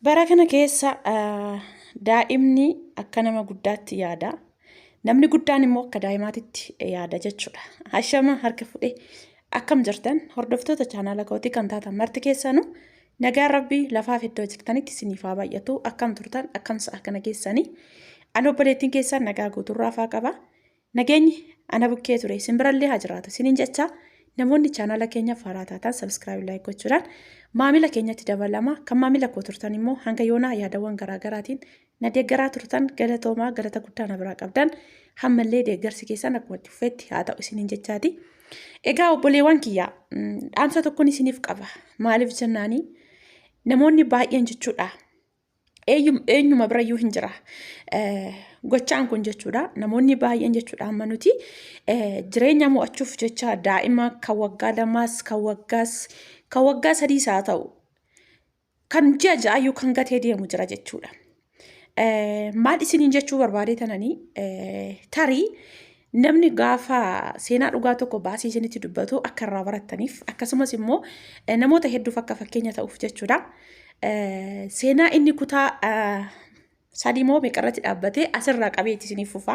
Bara kana keessa daa'imni akka nama guddaatti yaada. Namni guddaan immoo akka daa'imaatitti yaada jechuudha. Hashama harka fudhee akkam jirtan hordoftoota chaanaala kootii kan taatan marti keessanuu nagaan rabbii lafaaf iddoo jirtanitti isiniif haa baay'atu. Akkam turtan akkam sa'a kana keessanii ani obboleettiin keessan nagaa guuturraa faa qaba. Nageenyi ana bukkee ture isin birallee haa jiraatu isiniin jecha namoonni chaanaala keenyaaf haaraa taatan subscribe like gochuudhaan maamila keenyatti dabalama kan maamila koo turtan immoo hanga yoonaa yaadawwan garaagaraatiin na deeggaraa turtan galatoomaa galata guddaa na biraa qabdan hammallee deeggarsi keessan akkuma itti fufetti haa ta'u isiniin jechaati. Egaa obboleewwan kiyya dhaamsa tokkoon isiniif qaba maaliif jennaanii namoonni baay'een jechuudha eenyuma birayyuu hin jira. Gochaan kun jechuudha. Namoonni baay'een jechuudha amma nuti jireenya mo'achuuf jecha daa'ima kan waggaa lamaas kan waggaas kan waggaa sadiis haa ta'u kan ji'a ja'ayyuu kan gatee deemu jira jechuudha. Maal isiniin jechuu barbaadee tananii tarii namni gaafa seenaa dhugaa tokko baasee isinitti dubbatu akka irraa barattaniif akkasumas immoo namoota hedduuf akka fakkeenya ta'uuf jechuudha. Seenaa inni kutaa sadii moo meeqarratti dhaabbatee asirraa qabee itti isiniif fufa.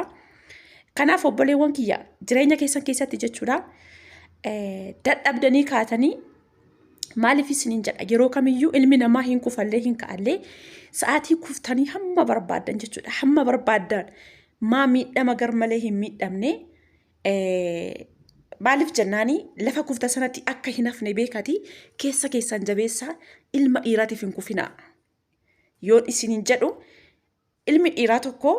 Kanaaf obboleewwan kiyya jireenya keessan keessatti jechuudha dadhabdanii kaatanii maaliif isiniin jedha yeroo kamiyyuu ilmi namaa hin kufallee hin ka'allee sa'aatii kuftanii hamma barbaaddan jechuudha hamma barbaaddan maa miidhama gar malee hin miidhamne maaliif jennaani lafa kufta sanatti akka hin hafne beekati keessa keessan jabeessaa ilma dhiiraatiif hin kufinaa yoon isiniin jedhu ilmi dhiiraa tokko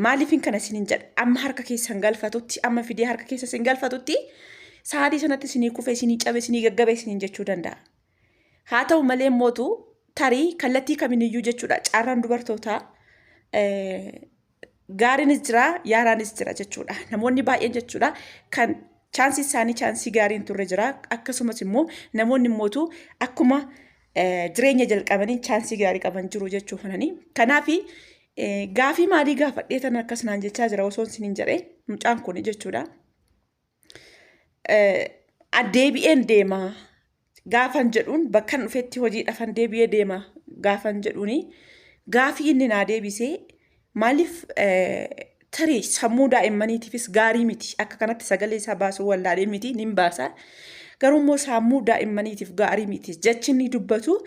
maaliifin kana isiniin jedha amma harka keessan galfatutti amma fidee harka keessa isin galfatutti sa'aatii sanatti isinii kufe isinii cabe isinii gaggabe isiniin jechuu danda'a. Haa ta'u malee mootu tarii kallattii kaminiyyuu jechuudha carraan dubartootaa gaariinis jira yaaraanis jira jechuudha. Namoonni baay'een jechuudha kan chaansii isaanii chaansii gaariin turre jira akkasumas immoo namoonni mootu akkuma jireenya jalqabanii chaansii gaarii qaban jiru jechuu kananii. Kanaaf gaafii maalii gaafadhee tan akkas naan jechaa jira osoo isiniin jedhee mucaan kun jechuudha. Deebi'een deema gaafan jedhuun bakkan dhufetti hojii dhafan deebi'ee deema gaafan jedhuuni gaafii inni naa deebisee maaliif tarii sammuu daa'immaniitiifis gaarii miti akka kanatti sagalee isaa baasuu wallaalee miti nin baasa garuu immoo sammuu daa'immaniitiif gaarii miti jechi inni dubbatu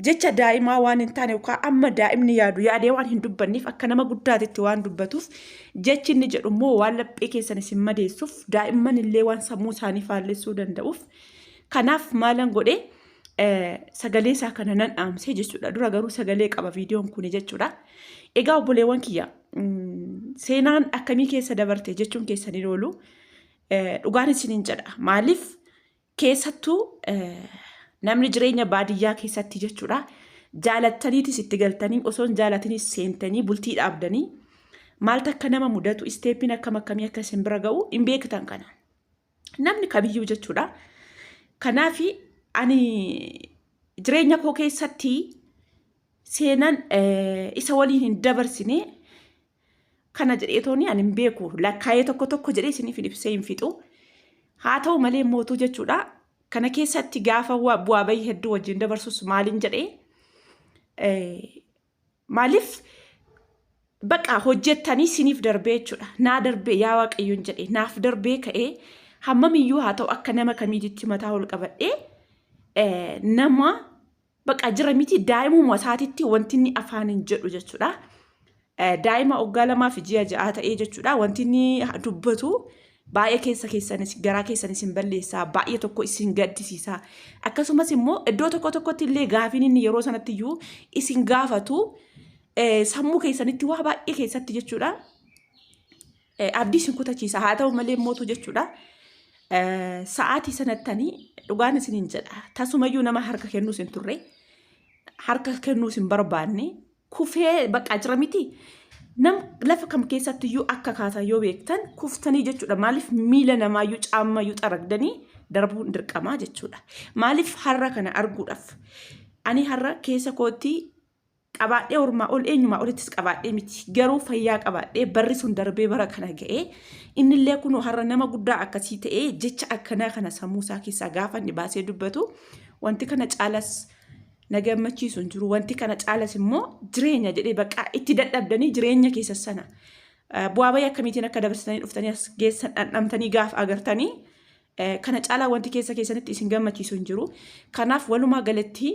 jecha daa'imaa waan hin taane yookaan amma daa'imni yaadu yaadee waan hin dubbanneef akka nama guddaatitti waan dubbatuuf jechi inni jedhu immoo waan laphee keessan isin madeessuuf daa'imman illee waan sammuu isaanii faallessuu danda'uuf kanaaf maalan godhe sagalee isaa kana nan dhaamsee jechuudha dura garuu sagalee qaba viidiyoon kuni jechuudha egaa obboleewwan kiyya seenaan akkamii keessa dabarte jechuun keessan hin oolu dhugaan isiniin jedha maaliif Keessattuu namni jireenya baadiyyaa keessatti jechuudha. Jaalattaniitis itti galtanii osoo hin jaalatinis seentanii bultii dhaabdanii maaltu akka nama mudatu isteeppiin akkam akkamii akka isin bira ga'u hin beektan kana. Namni kamiyyuu jechuudha. Kanaaf ani jireenya koo keessatti seenaan isa waliin hin dabarsine Kana jedhee tooni ani hin beeku. Lakkaa'ee tokko tokko jedhee isiniif hin ibsee hin fixu. Haa ta'u malee mootuu jechuudha. Kana keessatti gaafa bu'aa bahii hedduu wajjin dabarsus maaliin jedhee maaliif baqa hojjettanii isiniif darbee jechuudha. Naa darbee yaa waaqayyoon jedhee naaf darbee ka'ee hammamiyyuu haa ta'u akka nama kamiititti mataa ol qabadhee nama Baqa jira miti daa'imuma isaatitti wanti inni afaaniin jedhu jechuudha. Daa'ima waggaa lamaa fi ji'a ja'aa ta'ee jechuudha. Wanti inni dubbatu baay'ee keessa keessanis garaa keessan isin balleessaa baay'ee tokko isin gaddisiisa. Akkasumas immoo iddoo tokko tokkotti illee gaafiin inni yeroo sanatti iyyuu isin gaafatu sammuu keessanitti waa baay'ee keessatti jechuudha. Abdii isin kutachiisa haa ta'u malee mootu jechuudha. Sa'aatii sanattanii dhugaan isiniin jedha. Tasumayyuu nama harka kennuus hin turre. Harka kennuus hin barbaanne. Kufee bakka jira miti. Nam lafa kam keessattiyyuu akka kaatan yoo beektan kuftanii jechuudha. Maaliif miila namaayyuu caammayyuu xaragdanii darbuun dirqamaa jechuudha. Maaliif har'a kana arguudhaaf. Ani har'a keessa kootti qabaadhee ormaa ol eenyumaa olittis qabaadhee miti garuu fayyaa qabaadhee barri sun darbee bara kana ga'ee innillee kunoo har'a nama guddaa akkasii ta'ee jecha akkanaa kana sammuu isaa keessaa gaafa inni baasee dubbatu wanti kana caalas na gammachiisu hin jiru. Wanti kana caalas immoo jireenya jedhee bakka itti dadhabdanii jireenya keessa sana bu'aa bayii akkamiitiin akka dabarsitanii dhuftanii as geessan dhandhamtanii gaafa agartanii kana caalaa wanti keessa keessanitti isin gammachiisu hin jiru. Kanaaf walumaa galatti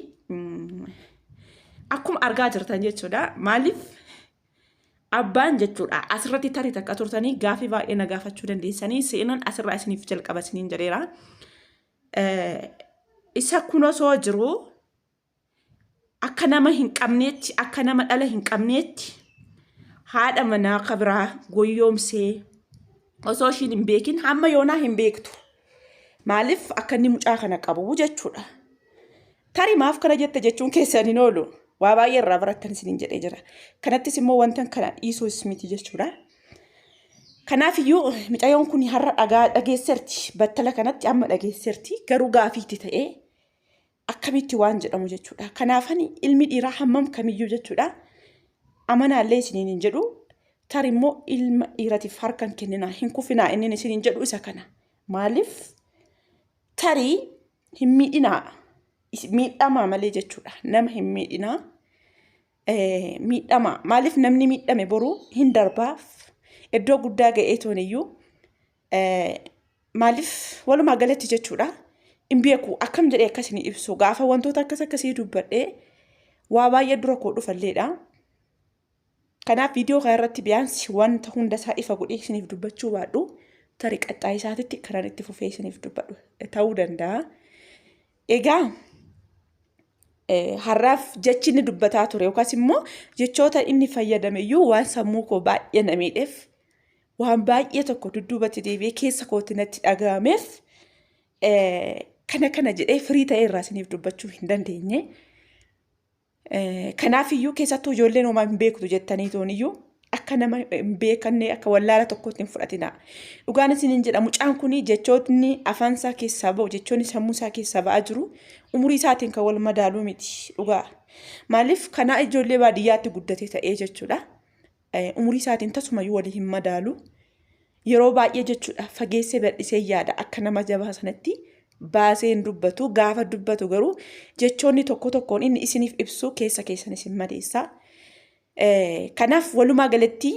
akkuma argaa jirtan jechuudha. Maaliif abbaan jechuudha asirratti tarii takka turtanii gaafii baay'ee na gaafachuu dandeessanii seenan asirraa isiniif jalqaba isiniin jedheera. Isa kun osoo jiru akka nama hin qabneetti akka nama dhala hin qabneetti haadha manaa ka biraa goyyoomsee osoo ishiin hin beekin hamma yoonaa hin beektu. Maaliif akka inni mucaa kana qabu jechuudha. Tarii maaf kana jette jechuun keessan hin oolu. Waa baay'ee irraa barattan isiniin jedhee jira. Kanattis immoo wantan kana dhiisuus miti jechuudha. Kanaaf iyyuu mucayyoon kun har'a dhagaa dhageesseerti. Battala kanatti amma dhageesseerti. Garuu gaafiitti ta'ee akkamitti waan jedhamu jechuudha. Kanaafani ilmi dhiiraa hammam kamiyyuu jechuudha. Amanaallee isiniin hin jedhu. Tari immoo ilma dhiiratiif harka hin kenninaa hin kufinaa inni isiniin jedhu isa kana. Maaliif tarii hin miidhinaa miidhamaa malee jechuudha. Nama hin miidhinaa. Miidhamaa maaliif namni miidhame boruu hin darbaaf iddoo guddaa ga'ee tooniyyuu maaliif walumaa galatti jechuudha hin beeku akkam jedhee akkas hin ibsu gaafa wantoota akkas akkasii dubbadhee waa baay'ee dura koo dhufalleedha. Kanaaf viidiyoo kana irratti biyaansi wanta hunda isaa ifa godhee isiniif dubbachuu baadhu tarii qaxxaa isaatitti kanan itti fufee isiniif dubbadhu ta'uu danda'a. Egaa har'aaf jechi inni dubbataa ture yookaas immoo jechoota inni fayyadame iyyuu waan sammuu koo baay'ee na miidheef waan baay'ee tokko dudduubatti deebi'ee keessa kootti natti dhaga'ameef kana kana jedhee firii ta'e irraa isiniif dubbachuu hin dandeenye. Kanaaf iyyuu keessattuu ijoolleen homaa hin beektu jettanii toon iyyuu akka nama hin beekanne akka wallaala tokkotti hin fudhatina. Dhugaan isiniin jedha mucaan kun jechootni afaan isaa keessaa ba'u jechoonni sammuu isaa keessaa ba'aa jiru umurii isaatiin kan wal madaaluu miti dhugaa. Maaliif kanaa ijoollee baadiyyaatti guddate ta'ee jechuudha. Umurii isaatiin tasumayyuu walii hin madaalu. Yeroo baay'ee jechuudha fageessee bal'isee yaada akka nama jabaa sanatti baasee hin dubbatu. Gaafa dubbatu garuu jechoonni tokko tokkoon inni isiniif ibsu keessa keessan isin madeessa. Kanaaf walumaa galatti